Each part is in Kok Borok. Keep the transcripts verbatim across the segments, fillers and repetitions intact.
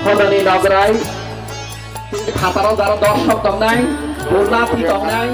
Bodani nograi, phataro jaro dorshok tongnai, burlati tongnai.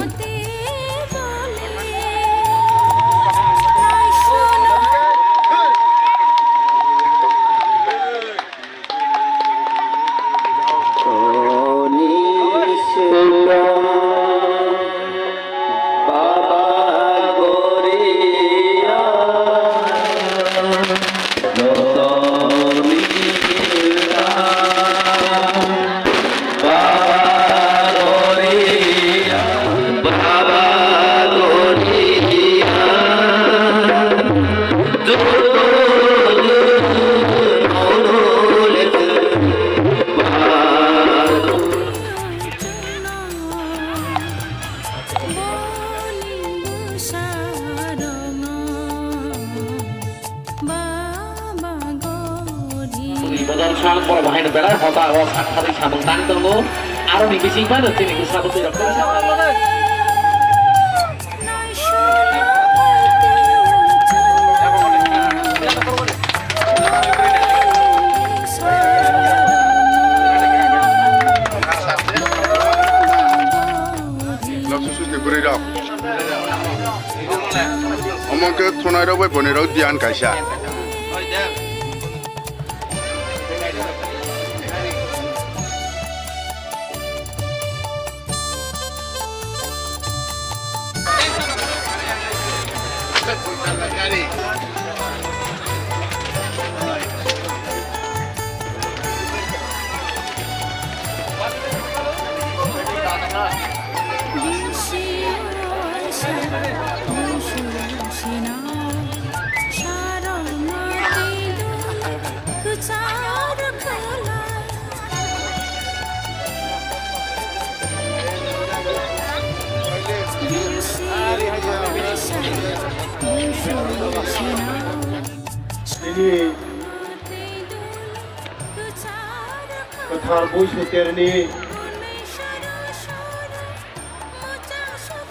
Bodol sang borok bo haino belai hoda o sak thani samung tang tongo. Aroni bising phano chini bwsa bwtwi rok tei sa. Omo khe thunai rok bai boni rok diyan kaisa. Nini kwthar bui suterni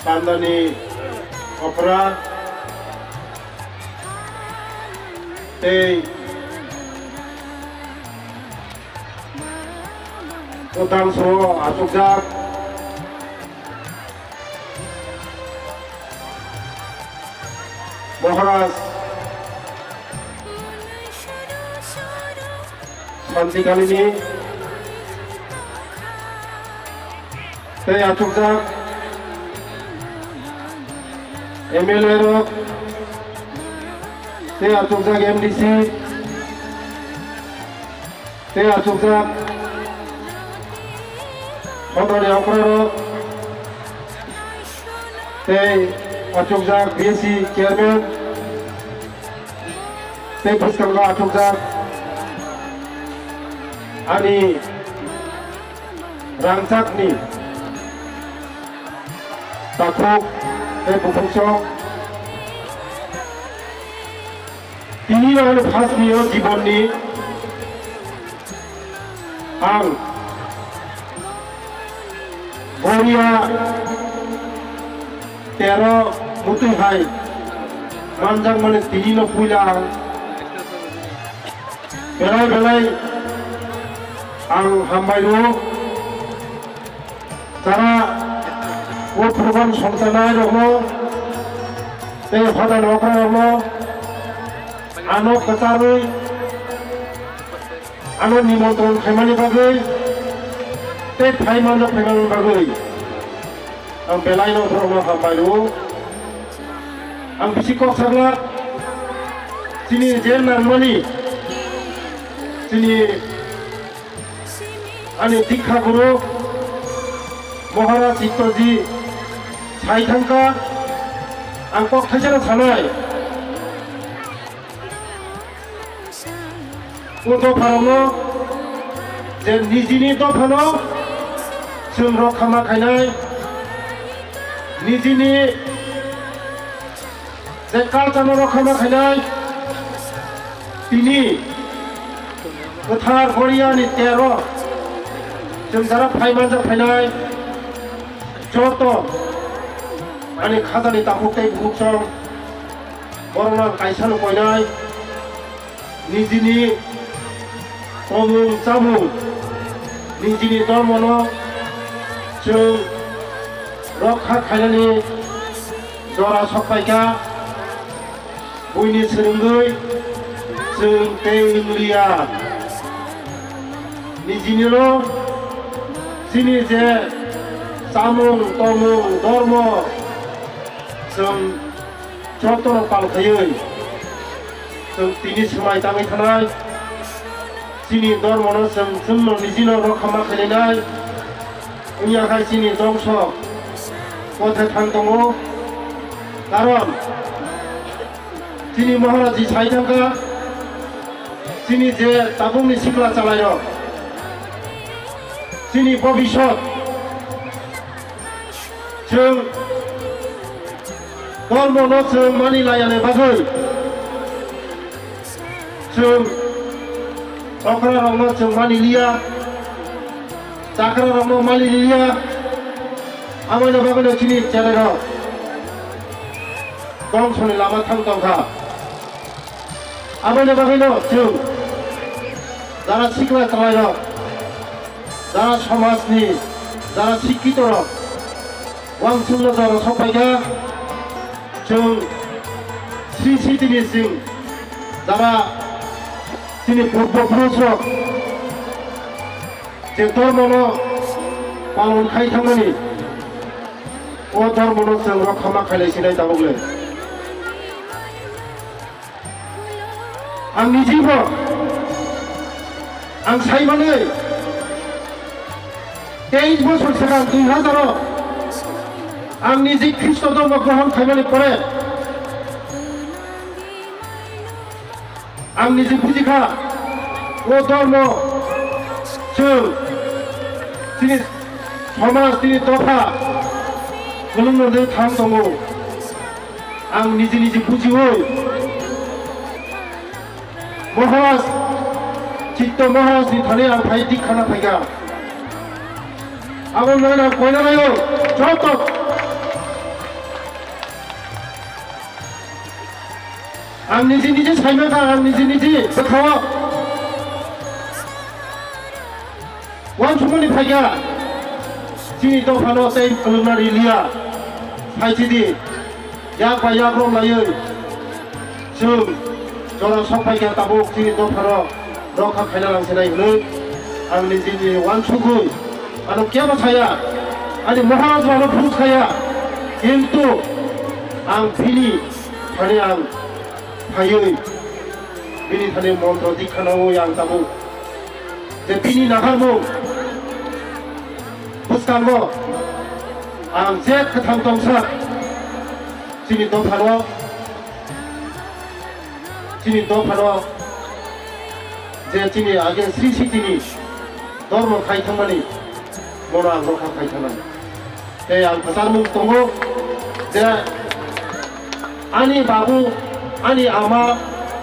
pandani okra tei kwtal soro achukjak Maharaj Santikalini tei achukjak M L A rok tei achukjak M D C tei achukjak hodani okrarok tei achukjak B S C chairman tei bwskango achukjak ani rangchakni takhuk tei bukhuk sok. Tini ano phasni o jibonni ang Boria tero mutwi hai manjak mani tini no puila ang belai belai ang hambai rwo. Chara o program songchanai rokno tei hoda nokra rokno ano kwcharwi ano nimontron khaimani bagwi tei phaimano phaimani bagwi ang belai no borokno hambai rwo. Ang bisi kok sakla chini je nangmani chini Ani dikha guru Maharaj Chittoji sai thangkha, ang kok thaisano sanai. O dopharokno je nijini dophano chwng rokha ma khainai, nijini je culture no rokha ma khainai, tini kwthar Boria ni tero chwng jara phai manjak phainai joto ani khajani takhuk tei bukhuk song borokno ang kaisa no koinai. Nijini tomung chamung Nijini dormono chwng rokha khainani jora sokpaikha, buini swrwngwi chwng tei wng liya. Nijinino chini je chamung, tongmung, dormo, chwng jotono pal khaiwi chwng tini swmai tangwi thanai. Chini dormono chwng chwngno nijino rokha ma khlainai. Wngya khai chini dongso kothe thang tongo. Karon chini Maharaji sai thangkha, chini je tabukni sikla chalairok, chini bobisot chwng dormono chwng mani layani bagwi chwng okrarokno chwng mani liya, chakrarokno mani liya, amoni bagwino chini cherairok dongsoni lama thang tongkha. Aboni bagwino chwng jara sikla chalairok, jara somajni, jara sikkitorok, uansukno jora sokphaikha, chwng Sri Sitini chwng jara chini purbo purusrok je dormono palon khai thangmani, o dormono chwng rokha ma khailai sinai tabuk le. Ang nijibo ang saimanwi teis bosor swkang dui hazaro ang niji Khristo dhormo grohon khaimani pore ang niji bujikha o dhormo chwng chini somaj, chini dopha kwlwngno thang tongo. Ang niji niji bujiwi Maharaj, Chitto Maharaj ni thani ang phai dik khana phaikha. Abo nai ang koina nayo, joto. Ang niji niji saimaka, ang niji niji bwkhao. Uansukmani phaikha, chini dophano tei kwlwngna riliya. Phaisidi, yak bai yak romlaiwi chwng jora sokphaikha, tabuk chini dophano rokha khaina langsinai hwnwi ang nijini uansugwi ano kebo saya, ani Maharaj rokno phuru saya, kintu ang bini thani ang phaiwi bini thani montro dikha nawi ang tabuk. Je bini naharmung bwskango ang je kwthang tongsa chini dophano, chini dophano je chini age Sri Sitini dormo khai thangmani bono ang rokha khai thangmani. Tei ang kwcharmung tongo je ani babu, ani ama,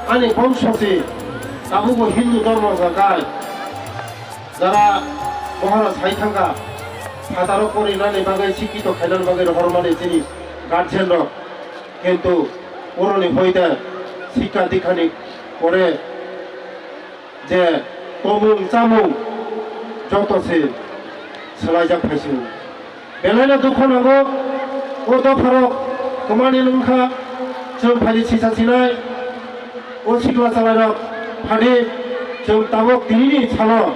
ani bongsosi tabubo Hindu dhormo wngkha khai, jara bohara sai thangkha, phataro porinani bagwi, sikkito khainani bagwi rohormani chini guardian rok, kintu oroni hoite sikka dikhani pore je tomung chamung joto se swlaijak phaisio. Belaino dukho nango, o dopharok kwmani wngkha, chwng phaidi sisa sinai, o sikla chalairok phaidi chwng tabuk tinini salo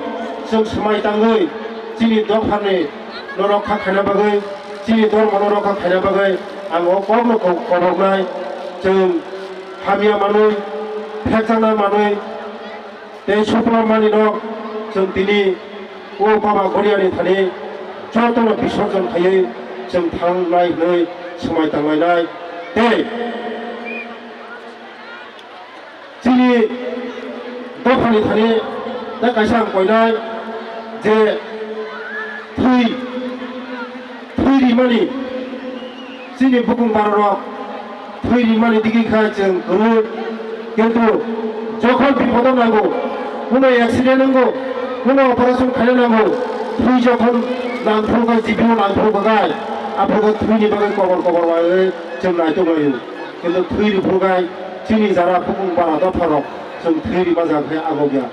chwng swmai tangwi chini dopharni no rokha khaina bagwi, chini dormono rokha khaina bagwi ang o kokno ko-, koboknai, chwng hamya manwi, phekjakna manwi, tei sukla manwi no chwng tini o Baba Goriani thani jotono bisorjon khaiwi chwng thangnai hwnwi swmai tanglainai. Tei chini dophani thani tei kaisa ang koinai je thwi, thwi rimani chini bukung bararok thwi rimani digwi kha chwng kwrwi. Kintu jokhon bipodo nango, kuno accident wngo, kuno operation khaina nango, thwi jokhon nangphuru kha, G P O nangphuru kha khai, aphuru kha thwini bagwi kobor kobor bai chwng naitok laio. Kintu thwi riphuru khai chini jara bukung bara dopharok chwng thwi rima jang khe agok ya.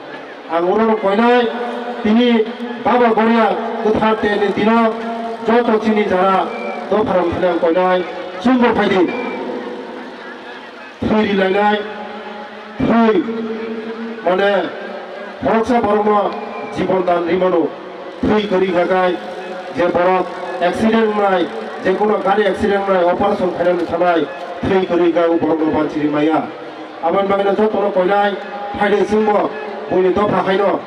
Ang orono koinai, Tini Baba Goria kwthar teni dino joto chini jara dopharok thani ang koinai chwngbo phaidi. Thwi rilainai, thwi mane khoroksa borokno jibon dan rimano. Thwi kwrwi khakai je borok accident wngnai, je kono gari accident wngnai, operation khainani thanai, thwi kwrwi kha o borokno banchi rimaya. Aboni bagwino jotono koinai phaidi chwngbo buini dopha haino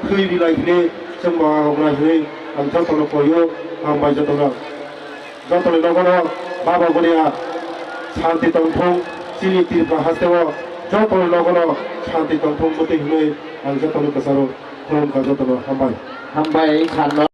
thwi rilai hwnwi chwngbo arognai hwnwi ang jotono koio, hambai jotono. Jotoni nogono Baba Goria santi tongthung, chini Tripura hasteo jotoni nogono santi tongthung bwtwi hwnwi ang jotono kwcharo khulumkha, jotono hambai. Hambai khanno.